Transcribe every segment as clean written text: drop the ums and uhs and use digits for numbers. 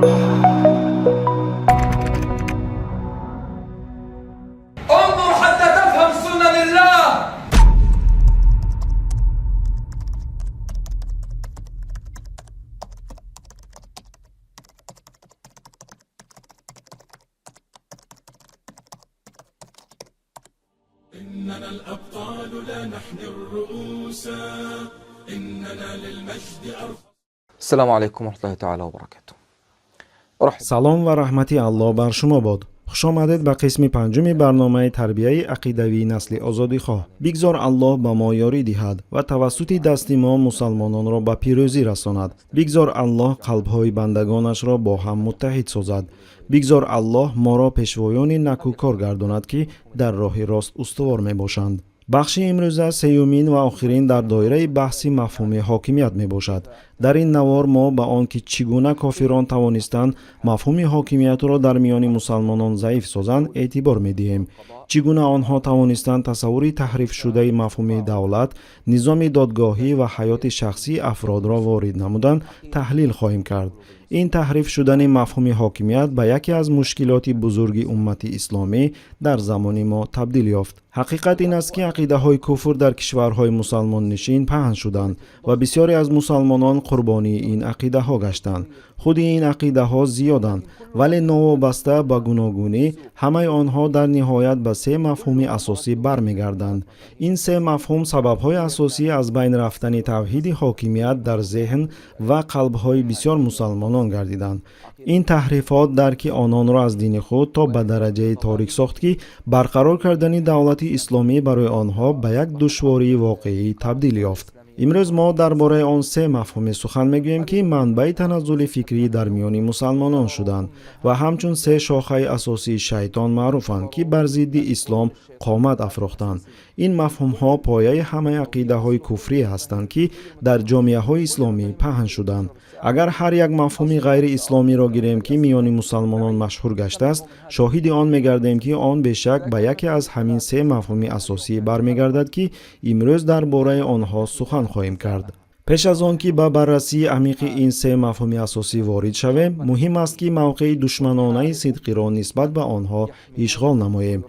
انظر حتى تفهم سنن الله. إننا الأبطال لا نحني الرؤوس، إننا للمجد أرفع. السلام عليكم ورحمة الله تعالى وبركاته. أرحب Салом ва раҳмати Аллоҳ бар шумо бод. Хушомадед ба қисми панҷуми барномаи тарбияи ақидавии насли озодихоҳ. Бигзор Аллоҳ ба мо ёрӣ диҳад ва тавассути дасти мо мусалмононро ба пирӯзӣ расонад. Бигзор Аллоҳ қалбҳои бандагонашро бо ҳам муттаҳид созад. Бигзор Аллоҳ моро пешвоёни накӯкор гардонад, ки дар роҳи рост устувор мебошанд. Бахши имрӯза сеюмин ва охирин дар доираи баҳси мафҳуми ҳокимият мебошад. Дар ин навор мо ба он ки чӣ гуна кофирон тавонистанд мафҳуми ҳокимиятро дар миёни мусалмонон заиф созанд, эътибор медиҳем, чӣ гуна онҳо тавонистанд тасаввури таҳрифшудаи мафҳуми давлат, низоми додгоҳӣ ва ҳаёти шахсии афродро ворид намуданд, таҳлил хоҳем кард. Ин таҳриф шудани мафҳуми ҳокимият ба яке аз мушкилоти бузурги уммати исломӣ дар замони мо табдил ёфт. Ҳақиқат ин аст, ки ақидаҳои куфр дар кишварҳои мусалмоннишин паҳн шуданд ва бисёре аз мусалмонон қурбонии ин ақидаҳо гаштанд. Худи ин ақидаҳо зиёданд, вале новобаста ба гуногунӣ ҳамаи онҳо дар ниҳоят ба се мафҳуми асосӣ бармегарданд. Ин се мафҳум сабабҳои асосии аз байн рафтани тавҳиди ҳокимият дар зеҳн ва қалбҳои бисёр мусалмонон гардиданд. Ин таҳрифот дарки ононро аз дини худ то ба дараҷаи торик сохт, ки барқарор кардани давлати исломӣ барои онҳо ба як душвории воқеӣ табдил ёфт. Имрӯз мо дар бораи он се мафҳуме сухан мегӯем, ки манбаи таназзули фикрӣ дар миёни мусалмонон шуданд ва ҳамчун се шохаи асосии шайтон маъруфанд, ки бар зидди ислом қомат афрохтанд. Ин мафҳумҳо пояи ҳамаи ақидаҳои куфрӣ ҳастанд, ки дар ҷомеаҳои исломӣ паҳн шуданд. Агар ҳар як мафҳуми ғайриисломиро гирем, ки миёни мусалмонон машҳур гаштааст, шоҳиди он мегардем, ки он бешак ба яке аз ҳамин се мафҳуми асосӣ бармегардад, ки имрӯз дар бораи онҳо сухан хоҳем кард. Пеш аз он ки ба баррасии амиқи ин се мафҳуми асосӣ ворид шавем, муҳим аст, ки мавқеи душманонаи сидқиро нисбат ба онҳо ишғол намоем.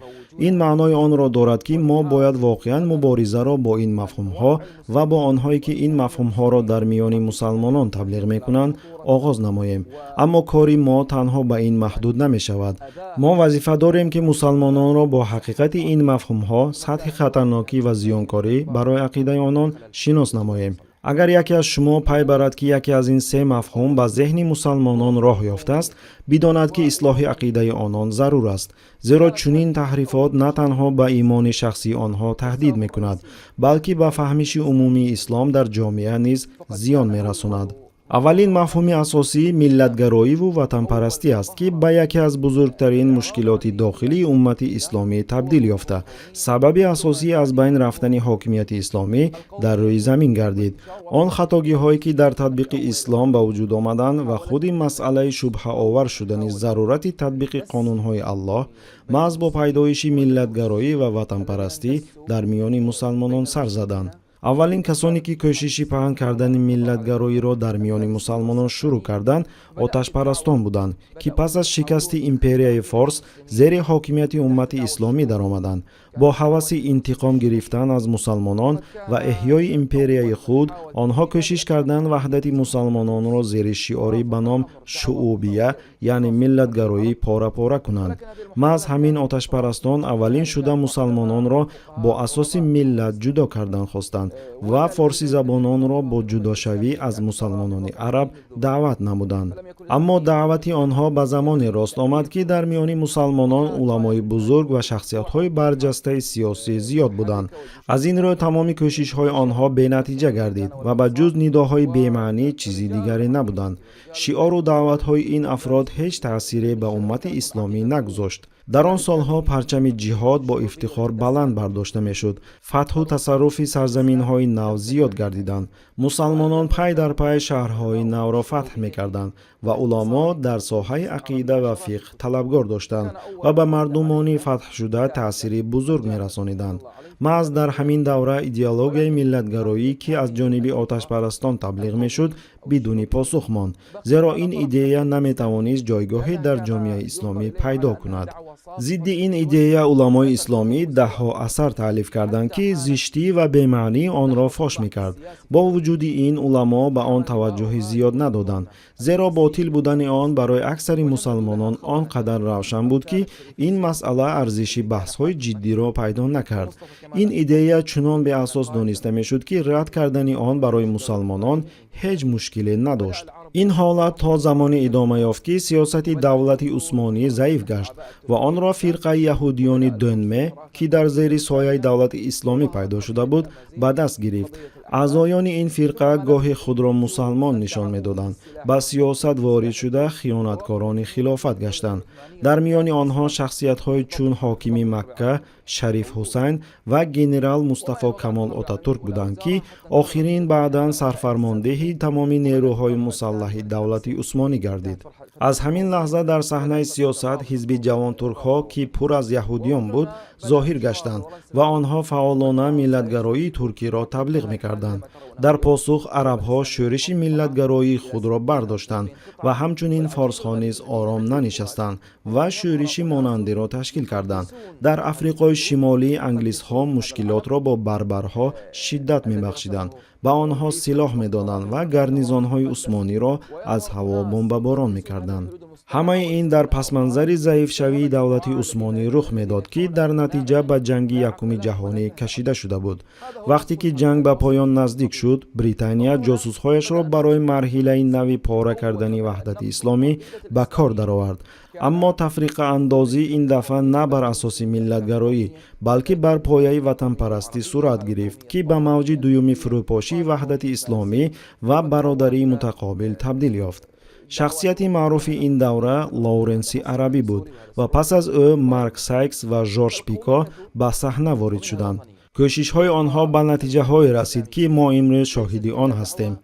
Ин маънои онро дорад, ки мо бояд воқеан муборизаро бо ин мафҳумҳо ва бо онҳое, ки ин мафҳумҳоро дар миёни мусалмонон таблиғ мекунанд, оғоз намоем. Аммо кори мо танҳо ба ин маҳдуд намешавад. Мо вазифа дорем, ки мусалмононро бо ҳақиқати ин мафҳумҳо, сатҳи хатарнокӣ ва зиёнкорӣ барои ақидаи онон шинос намоем. Агар яке аз шумо пай барад, ки яке аз ин се мафҳум ба зеҳни мусалмонон роҳ ёфтааст, бидонад, ки ислоҳи ақидаи онон зарур аст, зеро чунин таҳрифот на танҳо ба имони шахсии онҳо таҳдид мекунад, балки ба фаҳмиши умумии ислом дар ҷомеа низ зиён мерасонад. Аввалин мафҳуми асосӣ миллатгароиву ватанпарастӣ аст, ки ба яке аз бузургтарин мушкилоти дохилии уммати исломӣ табдил ёфта, сабаби асосии аз байн рафтани ҳокимияти исломӣ дар рӯи замин гардид. Он хатогиҳое, ки дар татбиқи ислом ба вуҷуд омаданд, ва худи масъалаи шубҳаовар шудани зарурати татбиқи қонунҳои Аллоҳ маҳз бо пайдоиши миллатгароӣ ва ватанпарастӣ дар миёни мусалмонон сар заданд. Аввалин касоне, ки кӯшиши паҳн кардани миллатгароиро дар миёни мусалмонон шурӯъ карданд, оташпарастон буданд, ки пас аз шикасти империяи форс зери ҳокимияти уммати исломӣ даромаданд. Бо ҳаваси интиқом гирифтан аз мусалмонон ва эҳёи империяи худ онҳо кӯшиш карданд ваҳдати мусалмононро зери шиори ба ном шуъубия, яъне миллатгароӣ, пора-пора кунанд. Маҳз ҳамин оташпарастон аввалин шуда мусалмононро бо асоси миллат ҷудо кардан хостанд ва форсизабононро бо ҷудошавӣ аз мусалмонони араб даъват намуданд. Аммо даъвати онҳо ба замоне рост омад, ки дар миёни мусалмонон уламои бузург ва шахсиятҳои барҷастаи сиёсӣ зиёд буданд. Аз ин рӯ тамоми кӯшишҳои онҳо бенатиҷа гардид ва ба ҷуз нидоҳои бемаънӣ чизи дигаре набуданд. Шиору даъватҳои ин афрод ҳеҷ таъсире ба уммати исломӣ нагузошт. Дар он солҳо парчами ҷиҳод бо ифтихор баланд бардошта мешуд. Фатҳу тасарруфи сарзаминҳои нав зиёд гардиданд. Мусалмонон пай дар пай шаҳрҳои навро фатҳ мекарданд ва уламо дар соҳаи ақида ва фиқҳ талабгор доштанд ва ба мардумони фатҳшуда таъсири бузург мерасониданд. Маҳз дар ҳамин давра идеологияи миллатгароӣ, ки аз ҷониби оташпарастон таблиғ мешуд, бидуни посух монд, зеро ин идея наметавонист ҷойгоҳе дар ҷомеаи исломӣ пайдо кунад. Зидди ин идея уламои исломӣ даҳҳо асар таълиф карданд, ки зиштӣ ва бемаънии онро фош мекард. Бо вуҷуди ин, уламо ба он таваҷҷӯҳи зиёд надоданд, зеро ботил будани он барои аксари мусалмонон он қадар равшан буд, ки ин масъала арзиши баҳсҳои ҷиддиро пайдо накард. Ин идея чунон беасос дониста мешуд, ки рад кардани он барои мусалмонон ҳеҷ мушкиле надошт. Ин ҳолат то замоне идома ёфт, ки сиёсати давлати Усмонӣ заиф гашт ва онро фирқаи яҳудиёни Дөнме, ки дар зери сояи давлати исломӣ пайдо шуда буд, ба даст гирифт. Аъзоёни ин фирқа гоҳе худро мусалмон нишон медоданд, ба сиёсат ворид шуда, хиёнаткорони хилофат гаштанд. Дар миёни онҳо шахсиятҳои чун ҳокими Макка Шариф Ҳусайн ва генерал Мустафо Камол Отатурк буданд, ки охирин баъдан сарфармондеҳи тамоми нерӯҳои мусаллаҳи давлати Усмонӣ гардид. Аз ҳамин лаҳза дар саҳнаи сиёсат ҳизби ҷавонтуркҳо, ки пур аз яҳудиён буд, зоҳир гаштанд ва онҳо фаъолона миллатгароии туркиро таблиғ мекарданд. Дар посух арабҳо шӯриши миллатгароии худро бардоштанд ва ҳамчунин форсҳо низ ором нанишастанд ва шӯриши монандиро ташкил карданд. Дар Африқои Шимолӣ англисҳо мушкилотро бо барбарҳо шиддат мебахшиданд, ба онҳо силоҳ медоданд ва гарнизонҳои усмониро аз ҳаво бомбаборон мекарданд. Ҳамаи ин дар пасманзари заифшавии давлати Усмонӣ рух медод, ки дар натиҷа ба ҷанги Якуми ҷаҳонӣ кашида шуда буд. Вақте ки ҷанг ба поён наздик шуд, Британия ҷосусҳояшро барои марҳилаи нави пора кардани ваҳдати исломӣ ба кор даровард. Аммо тафриқаандозӣ ин дафъа на бар асоси миллатгароӣ, балки бар пояи ватанпарастӣ сурат гирифт, ки ба мавҷи дуюми фурӯпошии ваҳдати исломӣ ва бародарии мутақобил табдил ёфт. Шахсияти маъруфи ин давра Лоуренси Арабӣ буд ва пас аз ӯ Марк Сайкс ва Жорж Пико ба саҳна ворид шуданд. Кӯшишҳои онҳо ба натиҷаҳое расид, ки мо имрӯз шоҳиди он ҳастем.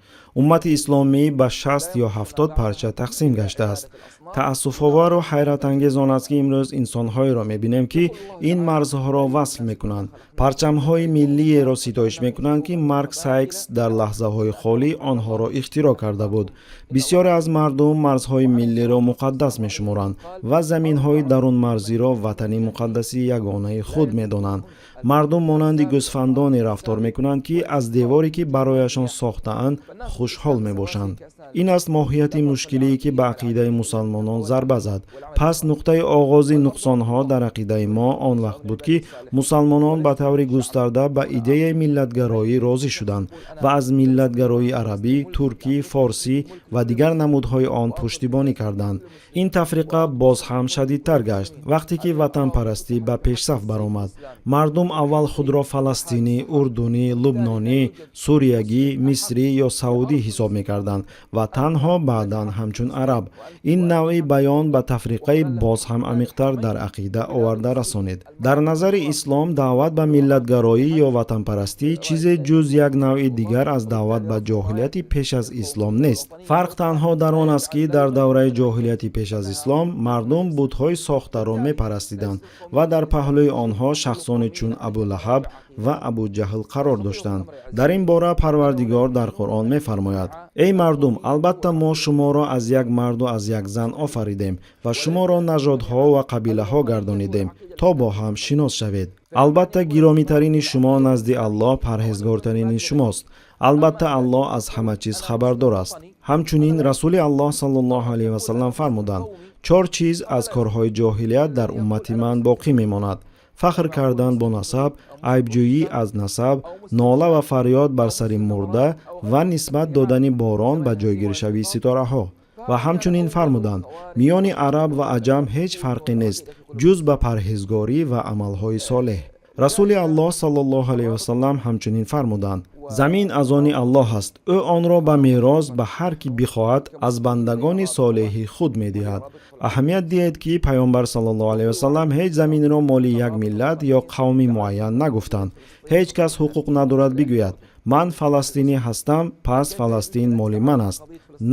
Уммати исломӣ ба 60 ё 70 парча тақсим гаштааст. Таассуфовару ҳайратангез он аст, ки имрӯз инсонҳоеро мебинем, ки ин марзҳоро васф мекунанд, парчамҳои миллиеро ситоиш мекунанд, ки Марк Сайкс дар лаҳзаҳои холӣ онҳоро ихтироъ карда буд. Бисёре аз мардум марзҳои миллиро муқаддас мешуморанд ва заминҳои дарунмарзиро ватани муқаддаси ягонаи худ медонанд. Мардум монанди гӯсфандоне рафтор мекунанд, ки аз деворе, ки барояшон сохтаанд, хушҳол мебошанд. Ин аст моҳияти мушкилие, ки ба ақидаи мусалмонон зарба зад. Пас нуқтаи оғози нуқсонҳо дар ақидаи мо он вақт буд, ки мусалмонон ба таври густарда ба идеяи миллатгароӣ розӣ шуданд ва аз миллатгароии арабӣ, туркӣ, форсӣ ва дигар намудҳои он пуштибонӣ карданд. Ин тафриқа боз ҳам шадидтар гашт, вақте ки ватанпарастӣ ба пешсаф баромад. Мардум аввал худро фаластинӣ, урдунӣ, лубнонӣ, суриягӣ, мисрӣ ё саудӣ ҳисоб мекарданд ва танҳо баъдан ҳамчун араб. Ин навъи баён ба тафриқаи боз ҳам амиқтар дар ақида оварда расонид. Дар назари ислом даъват ба миллатгароӣ ё ватанпарастӣ чизе ҷуз як навъи дигар аз даъват ба ҷоҳилияти пеш аз ислом нест. Фарқ танҳо дар он аст, ки дар давраи ҷоҳилияти пеш аз ислом мардум бутҳои сохтаро мепарастиданд ва дар паҳлӯи онҳо шахсоне чун Абулаҳаб ва Абуҷаҳл қарор доштанд. Дар ин бора Парвардигор дар Қуръон мефармояд: «Эй мардум, албатта мо шуморо аз як марду аз як зан офаридем ва шуморо нажодҳо ва қабилаҳо гардонидем, то бо ҳам шинос шавед. Албатта, гиромитарини шумо назди Аллоҳ парҳезгортарини шумост. Албатта, Аллоҳ аз ҳама чиз хабардор аст». Ҳамчунин Расули Аллоҳ саллаллоҳу алайҳи васаллам фармуданд: «Чор чиз аз корҳои ҷоҳилият дар уммати ман боқӣ мемонад: фахр кардан бо насаб, айбҷӯӣ аз насаб, нола ва фарёд бар сари мурда ва нисбат додани борон ба ҷойгиршавии ситораҳо». Ва ҳамчунин фармуданд: «Миёни араб ва аҷам ҳеҷ фарқе нест, ҷуз ба парҳезгорӣ ва амалҳои солеҳ». Расули Аллоҳ саллаллоҳу алайҳи васаллам ҳамчунин фармуданд: Замин аз они Аллоҳ аст, ӯ онро ба мерос ба ҳар кӣ бихоҳад аз бандагони солеҳи худ медиҳад. Аҳамият диҳед, ки Паёмбар саллаллоҳу алайҳи васаллам ҳеҷ заминро моли як миллат ё қавми муайян нагуфтанд. Ҳеҷ кас ҳуқуқ надорад бигӯяд: «Ман фаластинӣ ҳастам, пас Фаластин моли ман аст».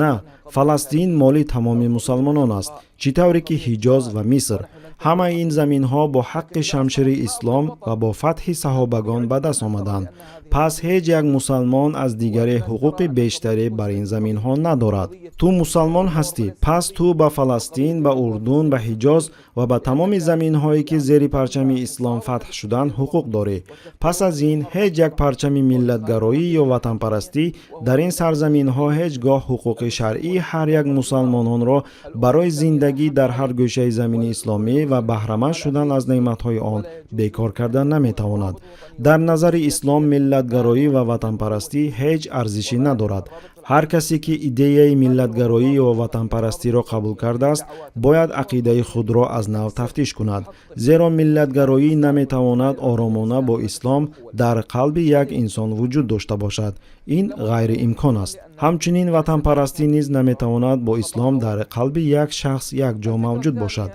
На, Фаластин моли тамоми мусалмонон аст, чӣ тавре ки Ҳиҷоз ва Миср. Ҳамаи ин заминҳо бо ҳаққи шамшири ислом ва бо фатҳи саҳобагон ба даст омаданд. Пас ҳеҷ як мусалмон аз дигаре ҳуқуқи бештаре бар ин заминҳо надорад. Ту мусалмон ҳастӣ, пас ту ба Фаластин, ба Урдун, ба Ҳиҷоз ва ба тамоми заминҳое, ки зери парчами ислом фатҳ шуданд, ҳуқуқ дорӣ. Пас аз ин ҳеҷ як парчами миллатгароӣ ё ватанпарастӣ дар ин сарзаминҳо ҳеҷ гоҳ ҳуқуқи шаръии ҳар як мусалмононро барои зиндагӣ дар ҳар гӯшаи замини исломӣ ва баҳраманд шудан аз неъматҳои он бекор карда наметавонад. Дар назари ислом миллатгароӣ ва ватанпарастӣ ҳеҷ арзише надорад. Ҳар касе, ки идеяи миллатгароӣ ё ватанпарастиро қабул кардааст, бояд ақидаи худро аз нав тафтиш кунад, зеро миллатгароӣ наметавонад оромона бо ислом дар қалби як инсон вуҷуд дошта бошад. Ин ғайриимкон аст. Ҳамчунин ватанпарастӣ низ наметавонад бо ислом дар қалби як шахс якҷо мавҷуд бошад.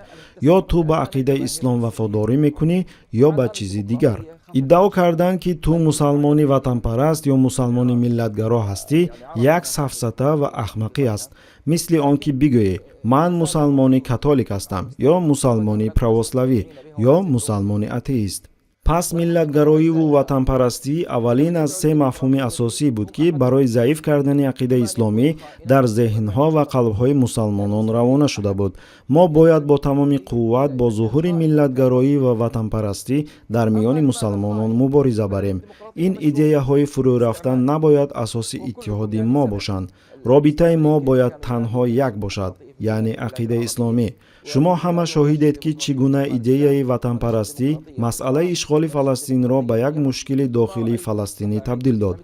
Ё ту ба ақидаи ислом вафодорӣ мекунӣ, ё ба чизи дигар. Иддао кардан, ки ту мусалмони ватанпараст ё мусалмони миллатгаро ҳастӣ, як сафсата ва ахмақӣ аст, мисли он ки бигӯӣ: «Ман мусалмони католик ҳастам» ё мусалмони православӣ ё мусалмони атеист. Пас миллатгароиву ватанпарастӣ аввалин аз се мафҳуми асосӣ буд, ки барои заиф кардани ақидаи исломӣ дар зеҳнҳо ва қалбҳои мусалмонон равона шуда буд. Мо бояд бо тамоми қувват бо зуҳури миллатгароӣ ва ватанпарастӣ дар миёни мусалмонон мубориза барем. Ин идеяҳои фурӯрафта набояд асоси иттиҳоди мо бошанд. Робитаи мо бояд танҳо як бошад, яъне ақидаи исломӣ. Шумо ҳама шоҳидед, ки чӣ гуна идеяи ватанпарастӣ масъалаи ишғоли Фаластинро ба як мушкили дохилии фаластинӣ табдил дод,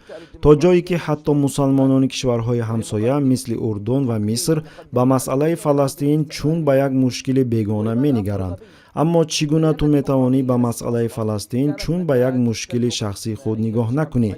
то ҷое ки ҳатто мусалмонони кишварҳои ҳамсоя, мисли Урдун ва Миср, ба масъалаи Фаластин чун ба як мушкили бегона менигаранд. Аммо чӣ гуна ту метавонӣ ба масъалаи Фаластин чун ба як мушкили шахсии худ нигоҳ накунӣ,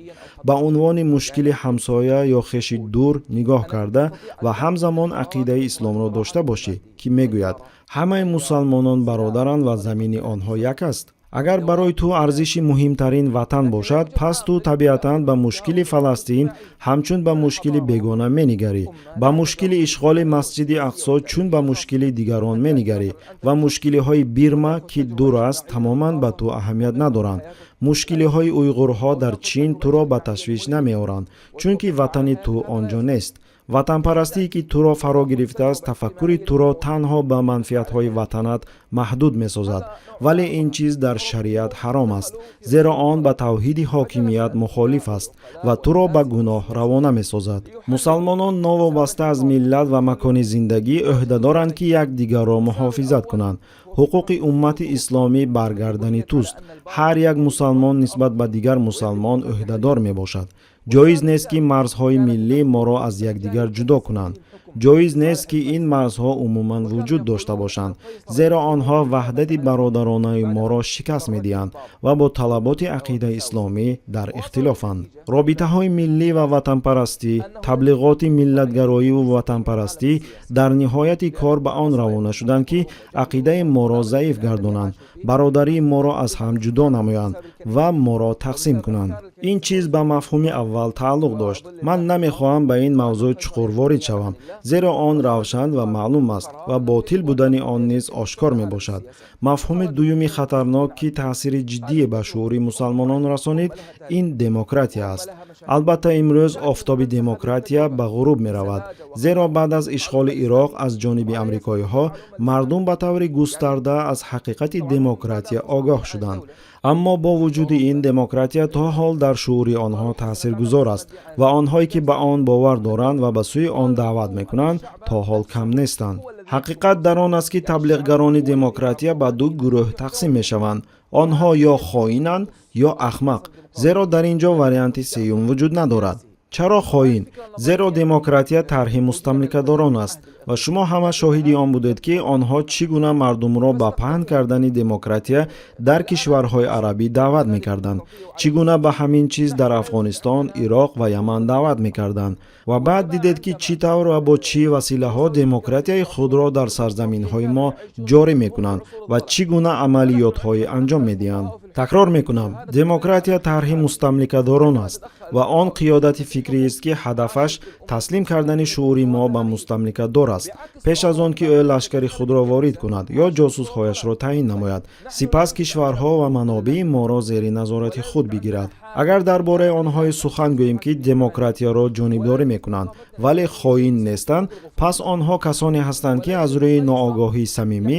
ба унвони мушкили ҳамсоя ё хеши дур нигоҳ карда ва ҳамзамон ақидаи исломро дошта бошӣ, ки мегӯяд, ҳамаи мусалмонон бародаранд ва замини онҳо як аст? Агар барои ту арзиши муҳимтарин ватан бошад, пас ту табиатан ба мушкили Фаластин ҳамчун ба мушкили бегона менигарӣ, ба мушкили ишғоли Масҷиди Ақсо чун ба мушкили дигарон менигарӣ ва мушкилиҳои Бирма, ки дур аст, тамоман ба ту аҳамият надоранд. Мушкилиҳои уйғурҳо дар Чин туро ба ташвиш намеоранд, чунки ватани ту он ҷо нест. Ватанпарастие, ки туро фаро гирифтааст, тафаккури туро танҳо ба манфиатҳои ватанат маҳдуд месозад. Вале ин чиз дар шариат ҳаром аст, зеро он ба тавҳиди ҳокимият мухолиф аст ва туро ба гуноҳ равона месозад. Мусалмонон новобаста аз миллат ва макони зиндагӣ ӯҳдадоранд, ки якдигарро муҳофизат кунанд. Ҳуқуқи уммати исломӣ бар гардани туст. Ҳар як мусалмон нисбат ба дигар мусалмон ӯҳдадор мебошад. Ҷоиз нест, ки марзҳои миллӣ моро аз якдигар ҷудо кунанд. Ҷоиз нест, ки ин марзҳо умуман вуҷуд дошта бошанд, зеро онҳо ваҳдати бародаронаи моро шикаст медиҳанд ва бо талаботи ақидаи исломӣ дар ихтилофанд. Робитаҳои миллӣ ва ватанпарастӣ, таблиғоти миллатгароиву ватанпарастӣ дар ниҳояти кор ба он равона шуданд, ки ақидаи моро заиф гардонанд, бародарии моро аз ҳам ҷудо намоянд ва моро тақсим кунанд. Ин чиз ба мафҳуми аввал тааллуқ дошт. Ман намехоҳам ба ин мавзӯъ чуқур ворид шавам, зеро он равшан ва маълум аст ва ботил будани он низ ошкор мебошад. Мафҳуми дуюми хатарнок, ки таъсири ҷиддие ба шуури мусалмонон расонид, ин демократия аст. Албатта, имрӯз офтоби демократия ба ғуруб меравад, зеро баъд аз ишғоли Ироқ аз ҷониби амрикоиҳо мардум ба таври густарда аз ҳақиқати демократия огоҳ шуданд. Аммо бо вуҷуди ин, демократия то ҳол дар шуури онҳо таъсиргузор аст ва онҳое, ки ба он бовар доранд ва ба сӯи он даъват мекунанд, то ҳол кам нестанд. Ҳақиқат дар он аст, ки таблиғгарони демократия ба ду гурӯҳ тақсим мешаванд. Онҳо ё хоинанд, ё ахмақ, зеро дар ин ҷо варианти сеюм вуҷуд надорад. Чаро хоин? Зеро демократия тарҳи мустамликадорон аст. Ва шумо ҳама шоҳиди он будед, ки онҳо чӣ гуна мардумро ба паҳн кардани демократия дар кишварҳои арабӣ даъват мекарданд, чӣ гуна ба ҳамин чиз дар Афғонистон, Ироқ ва Яман даъват мекарданд. Ва баъд дидед, ки чӣ тавр ва бо чӣ василаҳо демократияи худро дар сарзаминҳои мо ҷорӣ мекунанд ва чӣ гуна амалиётҳое анҷом медиҳанд. Такрор мекунам, демократия тарҳи мустамликадорон аст ва он қиёдати фикриест, ки ҳадафаш таслим кардани шуури мо ба мустамликадор аст, пеш аз он ки ӯ лашкари худро ворид кунад ё ҷосусҳояшро таъин намояд, сипас кишварҳо ва манобеи моро зери назорати худ бигирад. Агар дар бораи онҳое сухан гӯем, ки демократияро ҷонибдорӣ мекунанд, вале хоин нестанд, пас онҳо касоне ҳастанд, ки аз рӯи ноогоҳии самимӣ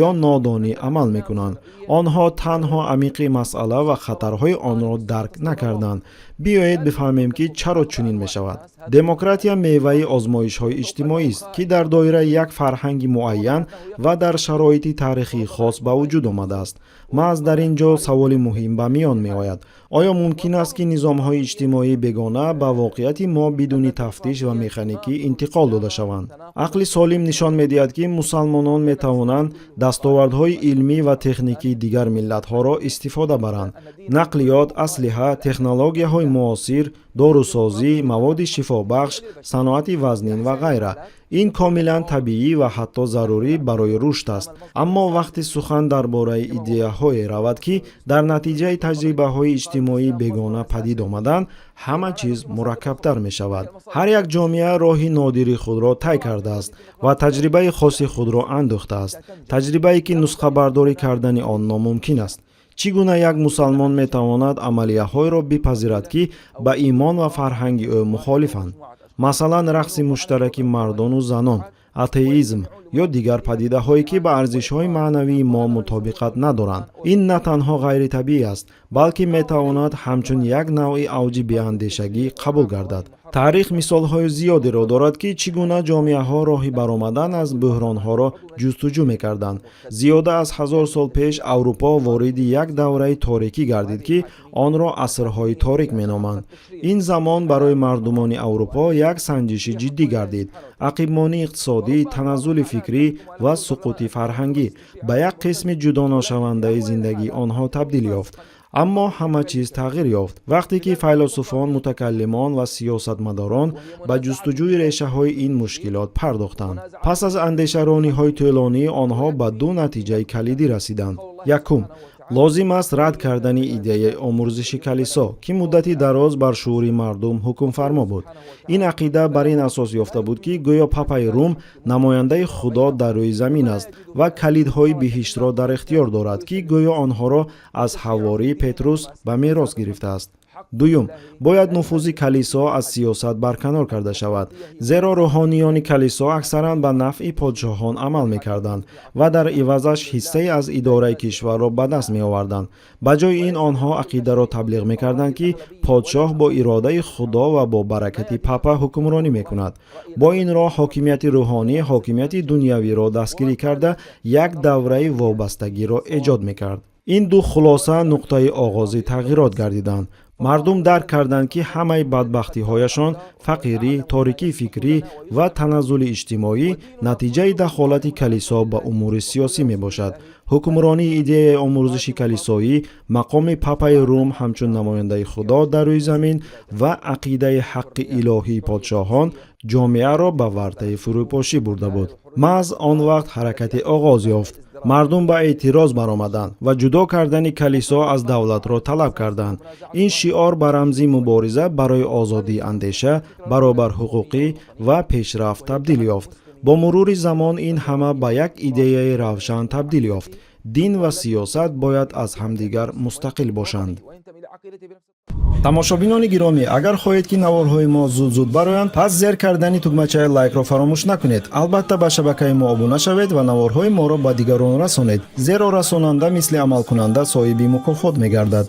ё нодонӣ амал мекунанд. Онҳо танҳо амиқи масъала ва хатарҳои онро дарк накарданд. Биёед бифаҳмем, ки чаро чунин мешавад. Демократия меваи озмоишҳои иҷтимоист, ки дар доираи як фарҳанги муайян ва дар шароити таърихии хос ба вуҷуд омадааст. Маҳз дар ин ҷо саволи муҳим ба миён меояд: оё мумкин аст, ки низомҳои иҷтимоии бегона ба воқеияти мо бидуни тафтиш ва механикӣ интиқол дода шаванд? Ақли солим нишон медиҳад, ки мусалмонон метавонанд дастовардҳои илмӣ ва техникии дигар миллатҳоро истифода баранд: нақлиёт, аслиҳа, технологияҳои муосир, дорусозӣ, маводи шифобахш, саноати вазнин ва ғайра. Ин комилан табиӣ ва ҳатто зарурӣ барои рушд аст. Аммо вақте сухан дар бораи идеяҳое равад, ки дар натиҷаи таҷрибаҳои иҷтимоии бегона падид омаданд, ҳама чиз мураккабтар мешавад. Ҳар як ҷомеа роҳи нодири худро тай кардааст ва таҷрибаи хоси худро андӯхтааст, таҷрибае, ки нусхабардорӣ кардани он номумкин аст. Чӣ гуна як мусалмон метавонад амалияҳоеро бипазирад, ки ба имон ва фарҳанги ӯ мухолифанд, масалан, рақси муштараки мардону занон, атеизм ё дигар падидаҳое, ки ба арзишҳои маънавии мо мутобиқат надоранд? Ин на танҳо ғайритабиӣ аст, балки метавонад ҳамчун як навъи авҷи беандешагӣ қабул гардад. Таърих мисолҳои зиёдеро дорад, ки чӣ гуна ҷомеаҳо роҳи баромадан аз бӯҳронҳоро ҷустуҷӯ мекарданд. Зиёда аз 1000 сол пеш Аврупо вориди як давраи торикӣ гардид, ки онро Асрҳои торик меноманд. Ин замон барои мардумони Аврупо як санҷиши ҷиддӣ гардид. Ақибмонии иқтисодӣ, таназзули фикрӣ ва суқути фарҳангӣ ба як қисми ҷудоношавандаи зиндагии онҳо табдил ёфт. Аммо ҳама чиз тағйир ёфт, вақте ки файлосуфон, мутакаллимон ва сиёсатмадорон ба ҷустуҷӯи решаҳои ин мушкилот пардохтанд. Пас аз андешарониҳои тӯлонӣ онҳо ба ду натиҷаи калидӣ расиданд. Якум, лозим аст рад кардани идеяи омӯрзиши калисо, ки муддати дароз бар шуури мардум ҳукмфармо буд. Ин ақида бар ин асос ёфта буд, ки гӯё папаи Рум намояндаи Худо дар рӯи замин аст ва калидҳои биҳиштро дар ихтиёр дорад, ки гӯё онҳоро аз ҳавории Петрус ба мерос гирифтааст. Дуюм, бояд нуфузи калисо аз сиёсат барканор карда шавад, зеро рӯҳониёни калисо аксаран ба нафъи подшоҳон амал мекарданд ва дар ивазаш ҳиссае аз идораи кишварро ба даст меоварданд. Ба ҷои ин онҳо ақидаро таблиғ мекарданд, ки подшоҳ бо иродаи Худо ва бо баракати папа ҳукмронӣ мекунад. Бо ин роҳ ҳокимияти рӯҳонӣ ҳокимияти дунявиро дастгирӣ карда, як давраи вобастагиро эҷод мекард. Ин ду хулоса нуқтаи оғози тағйирот гардиданд. Мардум дарк карданд, ки ҳамаи бадбахтиҳояшон, фақирӣ, торикии фикрӣ ва таназзули иҷтимоӣ натиҷаи дахолати калисо ба умури сиёсӣ мебошад. Ҳукмронии идеяи омӯрзиши калисоӣ, мақоми папаи Рум ҳамчун намояндаи Худо дар рӯи замин ва ақидаи ҳаққи илоҳии подшоҳон ҷомеаро ба вартаи фурӯпошӣ бурда буд. Маҳз он вақт ҳаракате оғоз ёфт. Мардум ба эътироз баромаданд ва ҷудо кардани калисо аз давлатро талаб карданд. Ин шиор ба рамзи мубориза барои озодии андеша, баробарҳуқуқӣ ва пешрафт табдил ёфт. Бо мурури замон ин ҳама ба як идеяи равшан табдил ёфт: дин ва сиёсат бояд аз ҳамдигар мустақил бошанд. Тамошобинони гиромӣ, агар хоҳед, ки наворҳои мо зуд-зуд бароянд, пас зер кардани тугмачаи лайкро фаромӯш накунед. Албатта, ба шабакаи мо обуна шавед ва наворҳои моро ба дигарон расонед, зеро расонанда мисли амалкунанда соҳиби мукофот мегардад.